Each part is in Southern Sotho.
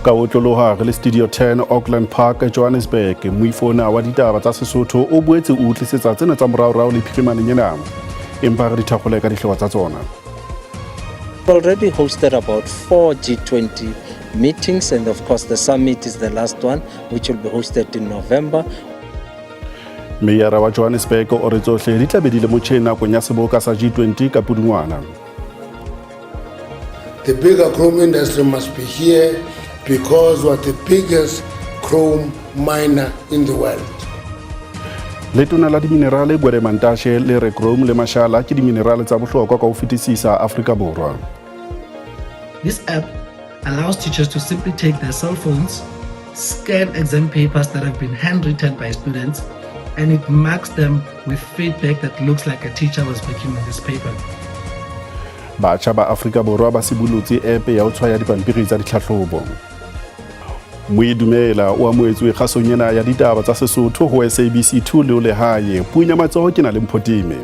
Ka otloloha re le Studio 10 Auckland Park, Johannesburg. Moifona wa ditaba tsa Sesotho o boetse o utlisetsa tsena tsa moraorao le phirimaneng ena. Empa re di thakgole ka dihlooho tsa tsona. Already hosted about 4 G20 meetings, and of course the summit is the last one, which will be hosted in November. Meyara wa Johannesburg o re tsohle di tla be di le motjheng nakong ya seboka sa G20 ka Pudungwana. The bigger chrome industry must be here because we're the biggest chrome miner in the world. Letona la diminerale Gwede Mantashe le re chrome le mashala ke diminerale tsa bohlokwa ka ho fetisisa Afrika Borwa. This app allows teachers to simply take their cell phones, scan exam papers that have been handwritten by students, and it marks them with feedback that looks like a teacher was working on this paper. Batjha ba Afrika Borwa ba sibolotse app ya ho tshwaya dipampiri tsa ditlhahlobo. Moidumela o amohetswe kgasong ena ya ditaba tsa Sesotho ho SABC 2 le o lehae. Puong ya matsoho ke na le Mphotime.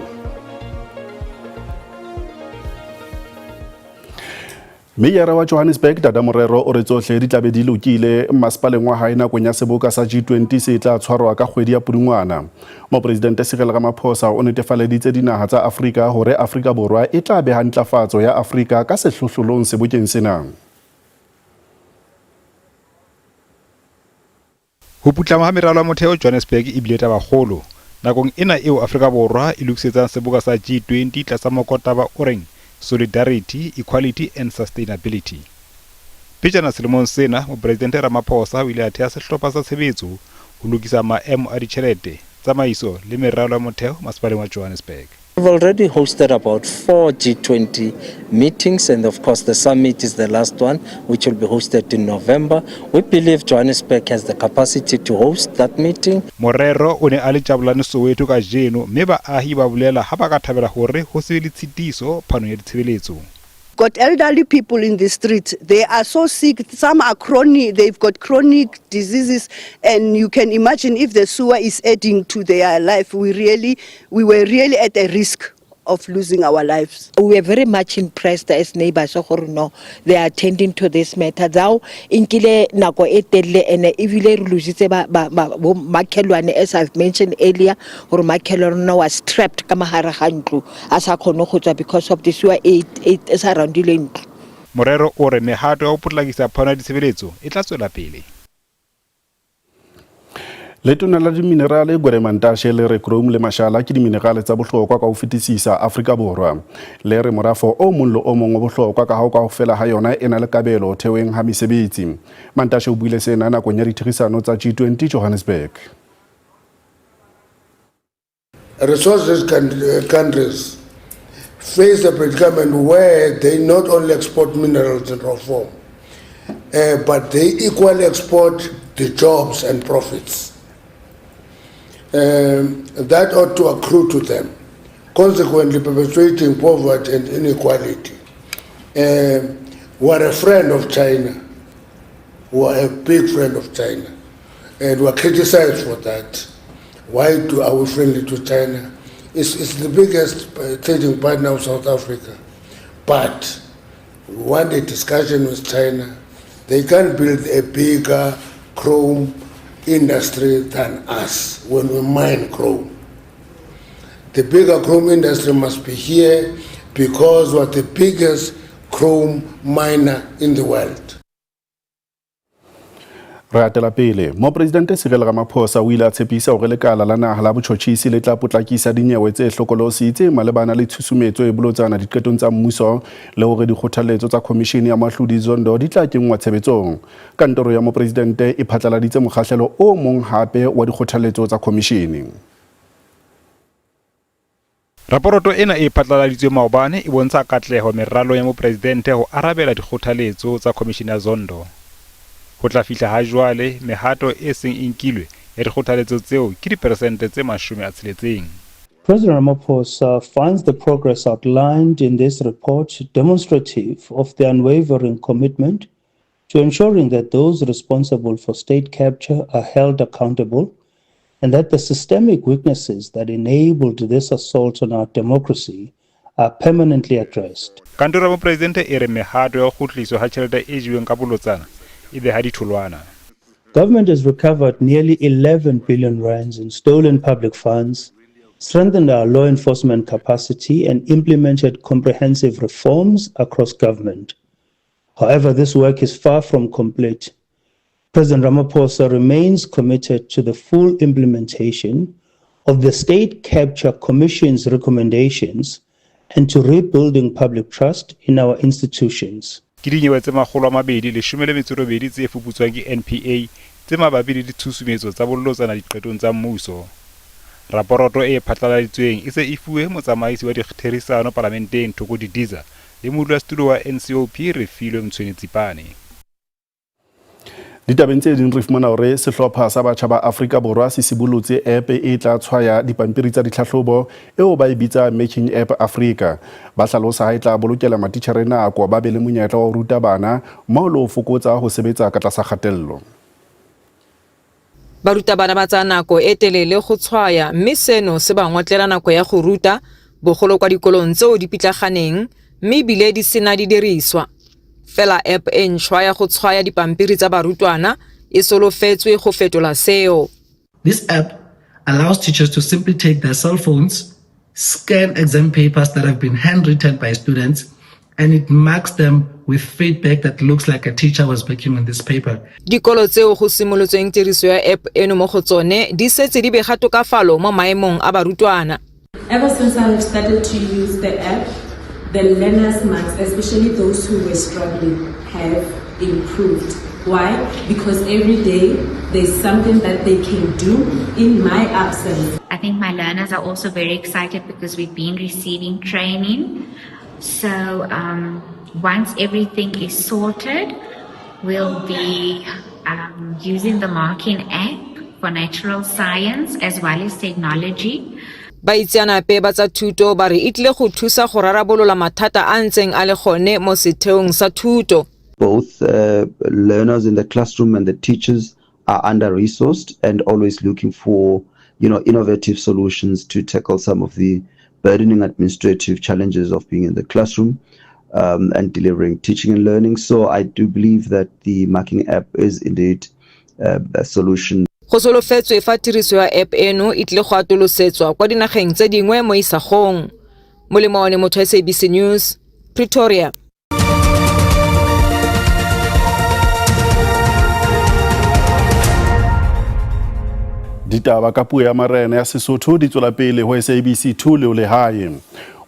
Meyara wa Johannesburg Dada Morero o re tsohle di tlabe di lokile masepaleng wa hae nakong ya seboka sa G20 se tla tshwarwa ka kgwedi ya Pudungwana. Mopresidente Cyril Ramaphosa o netefaleditse dinaha tsa Afrika hore Afrika Borwa e tla beha ntlafatso ya Afrika ka sehlohlolong sebokeng sena. Ho putlama ha meralo ya motheo Johannesburg e bile tabakgolo nakong ena eo Afrika Borwa e lokisetsang seboka sa G20 tlasa mokotaba o reng Solidarity, Equality and Sustainability. Pejana selemong sena, Mopresidente Ramaphosa o ile a theha sehlopha sa tshebetso ho lokisa maemo a ditjhelete, tsamaiso le meralo ya motheo masepaleng wa Johannesburg. We've already hosted about 4 G20 meetings, and of course the summit is the last one, which will be hosted in November. We believe Johannesburg has the capacity to host that meeting. Morero o ne a le Jabulani Soweto kajeno mme baahi ba bolela ha ba ka thabela hore ho se be le tshitiso phanong ya ditshebeletso. Got elderly people in the street. They are so sick. Some are chronic. They've got chronic diseases, and you can imagine if the sewer is adding to their life. We were really at a risk of losing our lives. We are very much impressed as neighbors gore no, they are attending to this matter. Thou inkile nako e telele ene ebile re lositse ba ba bo makhelwane, as I've mentioned earlier, gore makhelwane was trapped ka mogare ga ntlo a sa kgone go tswa because of the sewer e e surroundile ntlo. Morero o re mehato ya ho potlakisa phano ya ditshebeletso e tla tswela pele. Letona la diminerale Gwede Mantashe le re chrome le mashala ke diminerale tsa bohlokwa ka ho fetisisa Afrika Borwa. Le re morafo o mong le o mong o bohlokwa ka ha o kaofela ha yona e na le kabelo theweng ha mesebetsi. Mantashe o buile sena nakong ya ditherisano tsa G20 Johannesburg. Resource-rich countries face a predicament where they not only export minerals in raw form, but they equally export the jobs and profits. That ought to accrue to them, consequently perpetuating poverty and inequality. We are a friend of China. We are a big friend of China. And we are criticized for that. Why are we friendly to China? It's the biggest trading partner of South Africa. But we want a discussion with China. They can't build a bigger chrome industry than us when we mine chrome. The bigger chrome industry must be here because we're the biggest chrome miner in the world. Re atela pele. Mopresidente Cyril Ramaphosa o ile a tshepisa hore lekala la naha la botjhotjhisi le tla potlakisa dinyewe tse hlokolosi tse malebana le tshusumetso e bolotsana diqetong tsa mmuso le hore dikgothaletso tsa khomishene ya Moahlodi Zondo di tla kenngwa tshebetsong. Kantoro ya mopresidente e phatlaladitse mokgahlelo o mong hape wa dikgothaletso tsa khomishene. Raporoto ena e phatlaladitsweng maobane e bontsha katleho meralong ya mopresidente ho arabela dikgothaletso tsa khomishene ya Zondo. Ho tla fihla ha jwale mehato e seng e nkilwe ya dikgothaletso tseo ke diperesente tse 60. President Ramaphosa finds the progress outlined in this report demonstrative of the unwavering commitment to ensuring that those responsible for state capture are held accountable and that the systemic weaknesses that enabled this assault on our democracy are permanently addressed. Kantoro ya mopresidente e re mehato ya ho kgutliswa ha tjhelete e jeweng ka bolotsana e beha ditholwana. Government has recovered nearly 11 billion rands in stolen public funds, strengthened our law enforcement capacity, and implemented comprehensive reforms across government. However, this work is far from complete. President Ramaphosa remains committed to the full implementation of the State Capture Commission's recommendations and to rebuilding public trust in our institutions. Ke dinyewe tse 218 tse fuputswang ke NPA tse mabapi le ditshusumetso tsa bolotsana diqetong tsa mmuso. Raporoto e phatlaladitsweng e se e fuwe motsamaisi wa ditherisano palamenteng Thoko Didiza le modulasetulo wa NCOP Refilwe Mtsweni-Tsipane. Ditabeng tse ding re fumana hore sehlopha sa batjha ba Afrika Borwa se sibolotse app e tla tshwaya dipampiri tsa ditlhahlobo eo ba e bitsa Making App Africa. Ba hlalosa ha e tla bolokela matitjhere nako, ba be le monyetla wa ho ruta bana mmoho le ho fokotsa ho sebetsa ka tlasa kgatello. Barutabana ba tsaya nako e telele go tshwaya mme seno se ba ngotlela nako ya go ruta, bogolo kwa dikolong tseo di pitlaganeng mme ebile di sena didiriswa. Fela app e ntšhwa ya go tshwaya dipampiri tsa barutwana e solofetswe go fetola seo. This app allows teachers to simply take their cell phones, scan exam papers that have been handwritten by students, and it marks them with feedback that looks like a teacher was working on this paper. Dikolo tseo go simolotsweng tiriso ya app eno mo go tsone di setse di bega tokafalo mo maemong a barutwana. Ever since I have started to use the app, the learners' marks, especially those who were struggling, have improved. Why? Because every day there's something that they can do in my absence. I think my learners are also very excited because we've been receiving training. So once everything is sorted, we'll be using the marking app for natural science as well as technology. Baitseanape ba tsa thuto ba re e tlile go thusa go rarabolola mathata a ntseng a le gone mo setheong sa thuto. Both learners in the classroom and the teachers are under-resourced and always looking for innovative solutions to tackle some of the burdening administrative challenges of being in the classroom and delivering teaching and learning. So I do believe that the marking app is indeed a solution. Go solofetswe fa tiriso ya app eno e tlile go atolosetswa kwa dinageng tse dingwe mo isagong. Molemo motho, SABC News, Pretoria. Ditaba ka puo ya marena ya Sesotho di tswela pele ho SABC 2 le o lehae.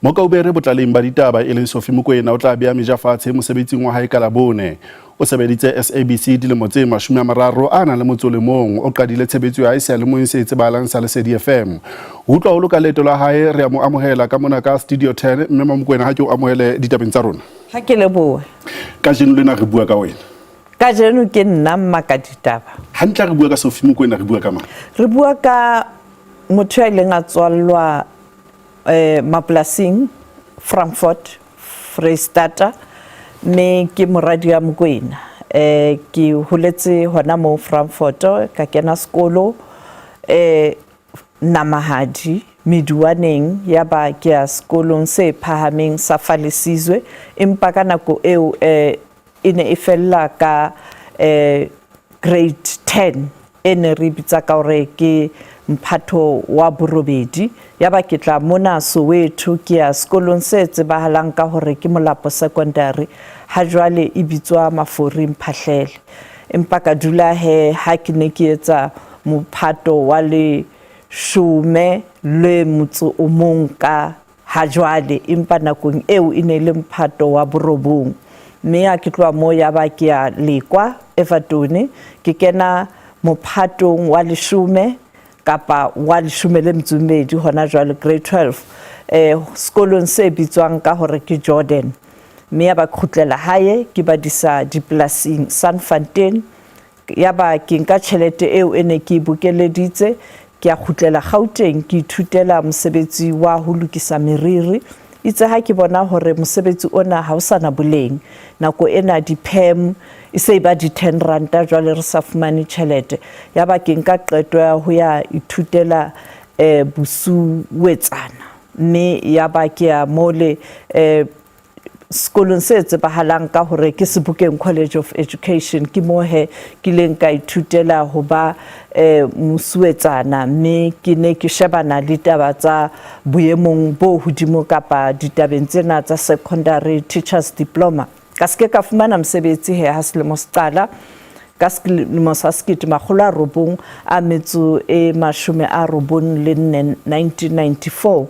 Mokaubere botlaleng ba ditaba e leng Sophie Mokoena o tla bea meja fatshe mosebetsing wa hae ka Labone. O sebeditse SABC dilemo tse 31. O qadile tshebetso ya hae seyalemoyeng se tsebahalang sa Lesedi FM. Ho utlwa haholo ka leeto la hae, re a mo amohela ka mona ka Studio 10. Mme Mamokoena, ha ke o amohele ditabeng tsa rona. Ha ke lebohe. Kajeno lena re bua ka wena. Kajeno ke nna mmaka ditaba. Hantle re bua ka Sophie Mokoena, re bua ka mang? Re bua ka motho ya ileng a tswallwa mapolasing Frankfurt, Freistata, mme ke moradi wa Mokoena. Ke holetse hona moo Frankfurt, ka kena sekolo Namahadi Meduwaneng, ya ba ke ya sekolong se phahameng sa Falesizwe, empa ka nako eo e ne e fella ka grade 10 e ne re bitsa ka hore ke mphato wa borobedi. Ya ba ke tla mona Soweto, ke ya sekolong se tsebahalang ka hore ke Molapo Secondary, ha jwale e bitswa Mafori Mphahlele. Empa ka dula he ha ke ne ke etsa mophato wa leshome le motso o mong ka ha jwale, empa nakong eo e ne le mphato wa borobong. Mme ha ke tloha moo ya ba ke ya Lekwa Evaton, ke kena mophatong wa leshome kapa wa leshome le metso e mmedi hona jwale, grade 12, sekolong se bitswang ka hore ke Jordan. Mme ya ba kgutlela hae, ke badisa dipolasing Sanfontein. Ya ba ke nka tjhelete eo e ne ke e bokeleditse, ke a kgutlela Gauteng, ke ithutela mosebetsi wa ho lokisa meriri. Itse ha ke bona hore mosebetsi ona ha o sana boleng, nako ena di-perm e se e ba di-10 ranta, jwale re sa fumane tjhelete, ya ba ke nka qeto ya ho ya ithutela bosuwetsana. Mme ya ba ke ya mole sekolong se tsebahalang ka hore ke Sebokeng College of Education. Ke moo he ke ileng ka ithutela ho ba mosuwetsana, mme ke ne ke shebana le taba tsa boemong bo hodimo kapa ditabeng tsena tsa secondary teachers diploma. Ka se ke ka fumana mosebetsi he ha selemo se qala ka selemo sa 1994, 1994.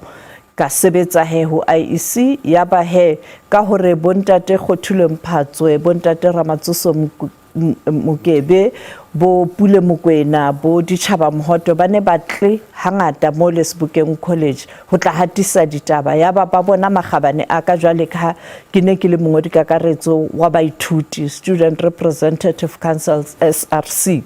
Ka sebetsa he ho IEC. Yaba he ka hore bontate Kgothule Mphatswe, bontate Ramatsoso Mokebe, bo Pule Mokwena, bo Ditjhaba Mohoto ba ne ba tle hangata mo le Sebokeng College ho tla hatisa ditaba. Yaba ba bona makgabane a ka jwale ka ke ne ke le mongodi kakaretso wa baithuti, Student Representative Council, SRC,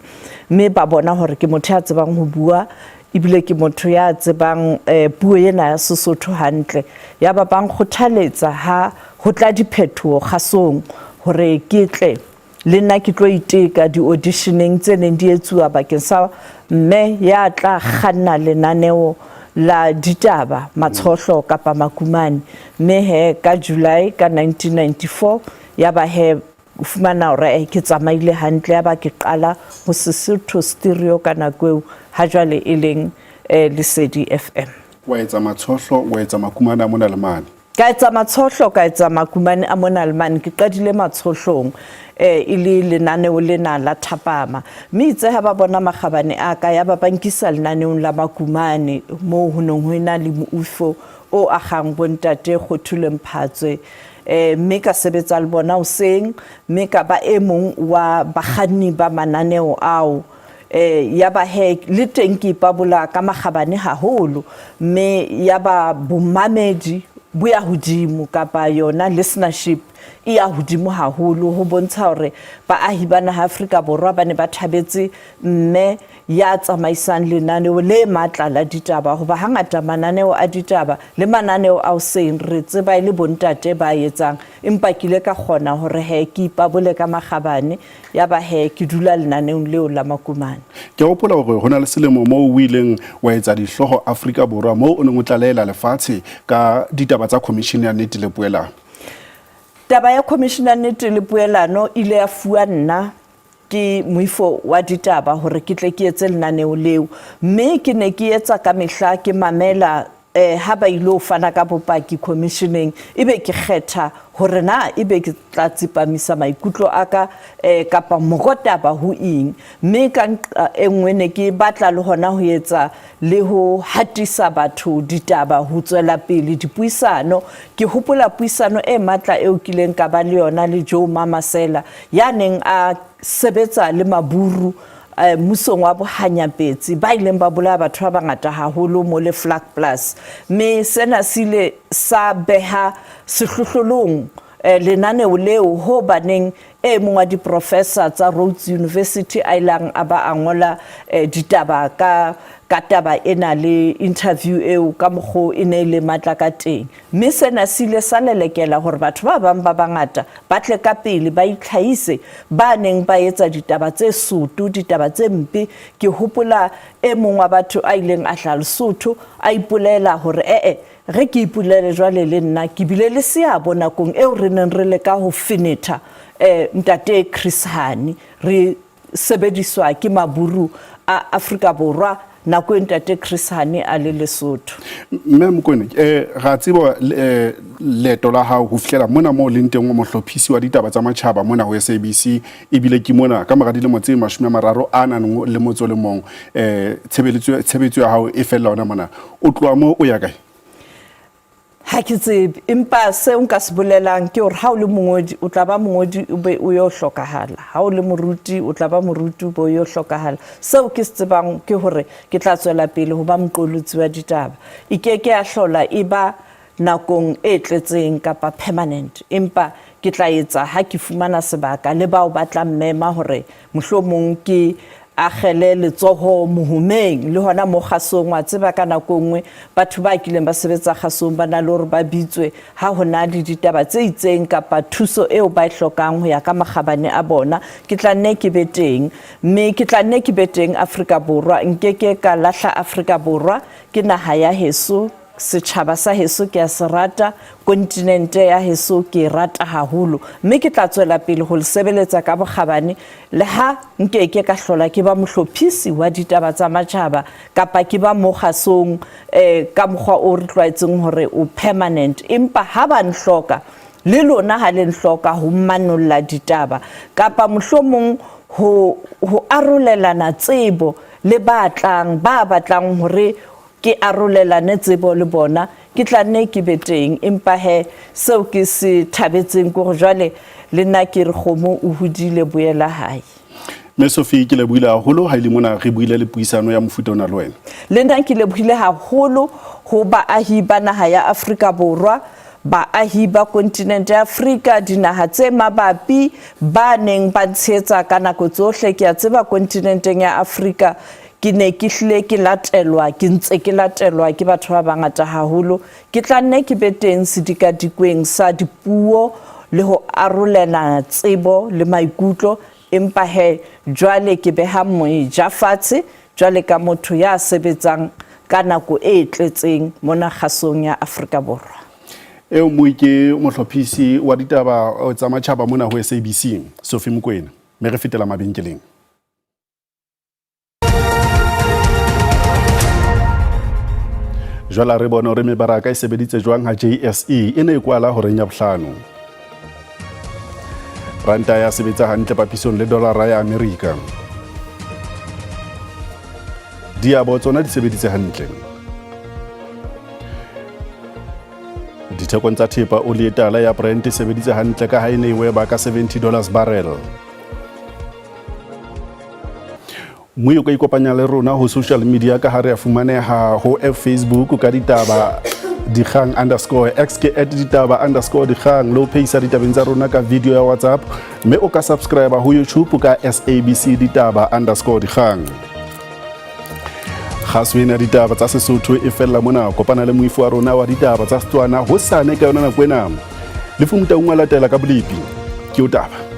mme ba bona hore ke motho ya tsebang ho bua ebile ke motho ya tsebang puo ena ya Sesotho hantle. Yaba ba nkgothaletsa ha ho tla diphetoho kgasong hore ke tle le nna ke tlo iteka di-auditioneng tse neng di etsuwa bakeng sa mme ya tla kganna lenaneo la ditaba Matshohlo kapa Makumane. Mme he ka July ka 1994 ya ba he o fumana hore ke tsamaile hantle. Ya ba ke qala ho Sesotho Stereo ka nako eo, ha jwale e leng Lesedi FM. Wa etsa Matshohlo, wa etsa Makumane a mona le mane. Ka etsa Matshohlo, ka etsa Makumane a mona le mane. Ke qadile Matshohlong e le lenaneo lena la thapama, mme itse ha ba bona makgabane a ka, ya ba ba nkisa lenaneong la Makumane moo ho neng ho ena le moifo o agang bontate Kgothule Mphatswe, mme ka sebetsa le bona hoseng, mme ka ba e mong wa bakganni ba mananeo ao. Ya ba he le teng ke ipabola ka makgabane haholo, mme ya ba bomamedi bo ya hodimo kapa yona listenership e ya hodimo haholo, ho bontsha hore baahi ba naha Afrika Borwa ba ne ba thabetse mme ya tsamaisang lenaneo le matla la ditaba. Hoba hangata mananeo a ditaba le mananeo a hoseng re tseba e le bontate ba etsang, empa ke ile ka kgona hore he ke ipabole ka makgabane. Ya ba he ke dula lenaneong leo la Makumane. Ke hopola hore ho na le selemo moo o ileng wa etsa dihlooho Afrika Borwa, moo o neng o tlalehela lefatshe ka ditaba tsa Commission ya Nnete le Poelano. Taba ya Commission ya Nnete le Poelano ile ya fuwa nna ke moifo wa ditaba hore ke tle ke etse lenaneo leo, mme ke ne ke etsa ka mehla ke mamela ha ba ile ho fana ka bopaki commissioneng, ebe ke kgetha hore na ebe ke tla tsepamisa maikutlo a ka kapa mokotaba ho eng. Mme ka nqa e nngwe ne ke batla le hona ho etsa le ho hatisa batho ditaba, ho tswela pele dipuisano. Ke hopola puisano e matla eo kileng ka ba le yona le Joe Mamasela, ya neng a sebetsa le maburu mmusong wa bohanyapetsi ba ileng ba bolaya batho ba bangata haholo mo le Vlakplaas. Mme sena se ile sa beha sehlohlolong lenaneo leo ho baneng e mong wa diprofessor tsa Rhodes University a ilang a ba a ngola ditaba ka taba ena le interview eo ka mokgo e ne e le matla ka teng. Mme sena se ile sa lelekela hore batho ba bang ba bangata ba tle ka pele ba itlhahise, ba neng ba etsa ditaba tse soto, ditaba tse mpe. Ke hopola e mong wa batho a ileng a hla Lesotho a ipolela hore ee re ke ipolele jwale le nna ke bile le seabo nakong eo re neng re leka ho fenetha ntate Chris Hani, re sebediswa ke maburu a Afrika Borwa nako e ntate Chris Hani a le Lesotho. Mme Mokoena, ra tseba leeto la hao ho fihlela mona moo leng teng, o mohlophisi wa ditaba tsa matjhaba mona ho SABC, ebile ke mona ka mora dilemo tse 31, tshebetso ya hao e fella hona mona. O tloha moo o ya kae? Ha ke tsebe, empa seo nka se bolelang ke hore ha o le mongodi o tla ba mongodi o be o yo hlokahala, ha o le moruti o tla ba moruti o be o yo hlokahala. Seo ke se tsebang ke hore ke tla tswela pele ho ba moqolotsi wa ditaba. E ke ke ya hlola e ba nakong e tletseng kapa permanent, empa ke tla etsa ha ke fumana sebaka le bao ba tla mmema hore mohlomong ke akgele letsoho mohomeng le hona mo kgasong. Wa tseba, ka nako nngwe batho ba kileng ba sebetsa kgasong ba na le hore ba bitswe ha ho na le ditaba tse itseng kapa thuso eo ba e hlokang ho ya ka makgabane a bona. Ke tla nne ke be teng, mme ke tla nne ke be teng Afrika Borwa. Nkeke ka lahla Afrika Borwa, ke naha ya heso. Setjhaba sa heso ke a se rata, kontinente ya heso ke e rata haholo, mme ke tla tswela pele ho le sebeletsa ka bokgabane le ha nkeke ka hlola ke ba mohlophisi wa ditaba tsa matjhaba kapa ke ba mo kgasong um ka mokgwa o re tlwaetseng hore o permanent. Empa ha ba nhloka, le lona ha le nhloka ho manolla ditaba kapa mohlomong ho ho arolelana tsebo le ba tlang ba batlang hore ke arolelane tsebo le bona, ke tla nne ke be teng. Empa he, seo ke se thabetseng ke hore jwale le nna ke re kgomo o hodile boela hae. Mme Sophie, ke lebohile haholo ha e le mona re buile le puisano ya mofuta ona le wena. Le nna ke lebohile haholo ho baahi ba naha ya Afrika Borwa, baahi ba kontinente ya Afrika, dinaha tse mabapi, ba neng ba ntshehetsa ka nako tsohle. Ke a tseba kontinenteng ya Afrika ke ne ke hlile ke latelwa, ke ntse ke latelwa ke batho ba bangata haholo. Ke tla nne ke be teng sedikadikweng sa dipuo le ho arolelana tsebo le maikutlo, empa he jwale ke beha moja fatshe jwale ka motho ya sebetsang ka nako e tletseng mona kgasong ya Afrika Borwa. Eo moi ke mohlophisi wa ditaba tsa matjhaba mona ho SABC, Sophie Mokoena, mme re fetela mabenkeleng. Jwale a re bone hore mebaraka e sebeditse jwang ha JSE e ne e kwala horeng ya bohlano. Ranta ya sebetsa hantle papisong le dolara ya Amerika. Diabo tsona di sebeditse hantle. Dithekong tsa thepa oli e tala ya Brent e sebeditse hantle ka ha e ne e weba ka 70 dollars barrel. Mme o ka ikopanya le rona ho social media ka ha re a fumaneha ho Facebook ka ditaba dikgang underscore x ke at ditaba underscore dikgang le ho phehisa ditabeng tsa rona ka video ya WhatsApp, mme o ka subscribe ho YouTube ka SABC ditaba underscore dikgang. Kgaso ena ya ditaba tsa Sesotho e fella mona. Kopana le moifo wa rona wa ditaba tsa Setswana hosane ka yona nako ena. Lefu Motaung wa latela ka bolepi. Ke o taba.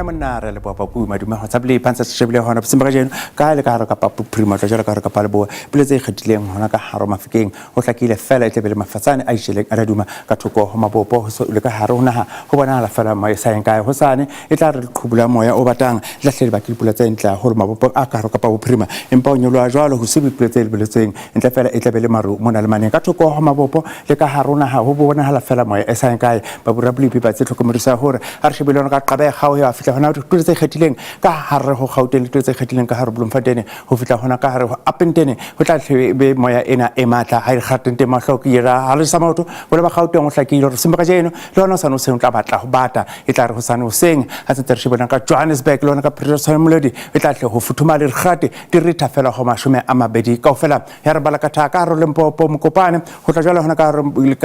Monna re leboha papu madume go tshabile phansa se shebile hona bosimba kajeno ka le ka hare kapa bophirima tla jalo ka hare kapa leboa pule tse ikgethileng hona ka hare mafikeng ho hlakile fela e tlebe le mafatsane a itjeleng a laduma ka thoko ho mabopo ho so le ka hare ho naha ho bonahala fela moya sa yeng kae hosane e tla re leqhubu la moya o batang le tla hle le bake dipula tse ntle haholo mabopong a ka hare kapa bophirima empa o nyoloha jwalo ho se dipula tse lebeletsweng ntle fela e tlabe le maru mona le maneng ka thoko ho mabopo le ka hare ho naha ho bonahala fela moya e sa yeng kae. Baborabolipi ba tse tlhokomediso ya hore a re shebile yona ka Gqeberha ho ya fihla hona ditulo tse ikgethileng ka hare ho Gauteng le ditulo tse ikgethileng ka hare Bloemfontein ho fihla hona ka hare ho Upington ho tla hle be moya ena e matla ha e kgateng teng mahlo ke ira ha le sa maoto bole ba Gauteng o hlakile hore semba kajeno le hona o sane o tla batla ho bata e tla re ho sane hoseng ha sentse re shebana ka Johannesburg le hona ka Pretoria Molodi e tla hle ho futhumala le dikgate di ritha fela go 20 kaofela ya re bala ka thaka hare Limpopo Mokopane ho tla jwale hona ka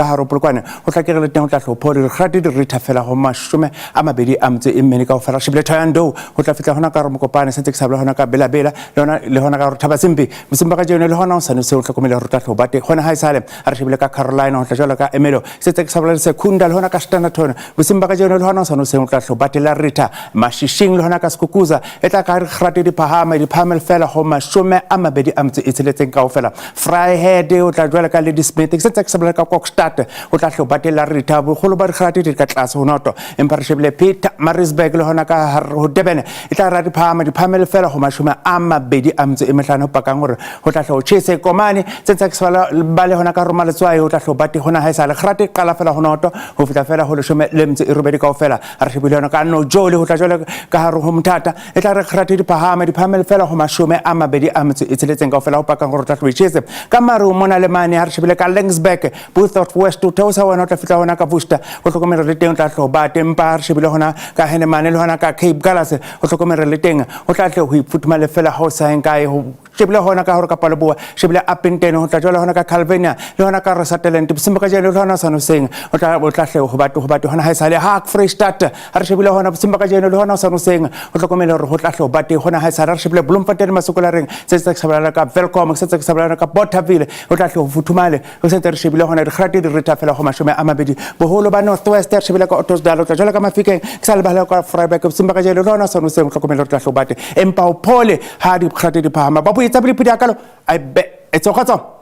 hare Polokwane ho hlakile le teng ho tla hlopho di dikgate di ritha fela go 24 kaofela shebile Thohoyandou ho tla fihla hona ka hare Mokopane sentse ke sa bole hona ka Bela-Bela le hona ka hare Thabasempe bosimba kajeno le hona o sane seo hlokomele hore tla hlo bate hona ha esale a re shebile ka Carolina ho tla jwalo ka Emelo sentse ke sa bole Secunda le hona ka Standerton bosimba kajeno le hona o sane seo tla hlo bate la ritha Mashishing le hona ka Skukuza e tla ka re di phahama di phahamele fela go 26 kaofela Vryheid o tla jwale ka Ladysmith ke sentse ke sa bole ka Kokstad o tla hlo bate la ritha bogolo ba dikgate di ka tlase ho noto empa re shebile Pietermaritzburg le hona ka hare ho Durban e tla ra di phahama di phahamele fela go 25 ho pakang hore ho tla hlo tjhese Komane sentse ke sa ba le hona ka Roma Letswai o tla hlo bate hona ha e sa le kgate qala fela ho noto ho fihla fela ho 18 kaofela a re shebile yona ka no jole ho tla jwale ka hare ho Mthata e tla re kgate di phahame di phahamele fela go 26 kaofela ho pakang gore o tla hlo tjhese ka maru mona le mane ha re shebile ka Laingsburg Beaufort West o theosa wena o tla fihla hona ka Worcester ho hlokomela le teng o tla hlo bate empa ha re shebile hona ka Hennemane le hona ka Cape Gallus ho hlokomela le teng ho tla tle ho ifuthumale fela ha o sa yeng kae ho Shebile hona ka hore kapa leboa, shebile Upington ho tla jwale hona ka Calvinia le hona ka Rosateland bosiung ba kajeno le hona hosane hoseng ho tla ho tla hle ho bate ho bate hona haesale ha Freestart ha re shebile hona bosiung ba kajeno le hona hosane hoseng ho hlokomele hore ho tla hle ho bate hona haesale ha re shebile Bloemfontein Masokolareng se tse ke sa ka Welkom se tse ke sa ka Bothaville ho tla hle ho futhumale ho sentse re shebile hona dikgate di retha fela go 20 boholo ba North West re shebile ka Ottosdal ho tla jwale ka Mafikeng ke sa lebale ka Vryburg bosiung ba kajeno le hona hosane hoseng ho hlokomele hore tla hle ho bate empa o phole ha dikgate di phahama ba boetsa pele pudi akalo I be it's kgotso.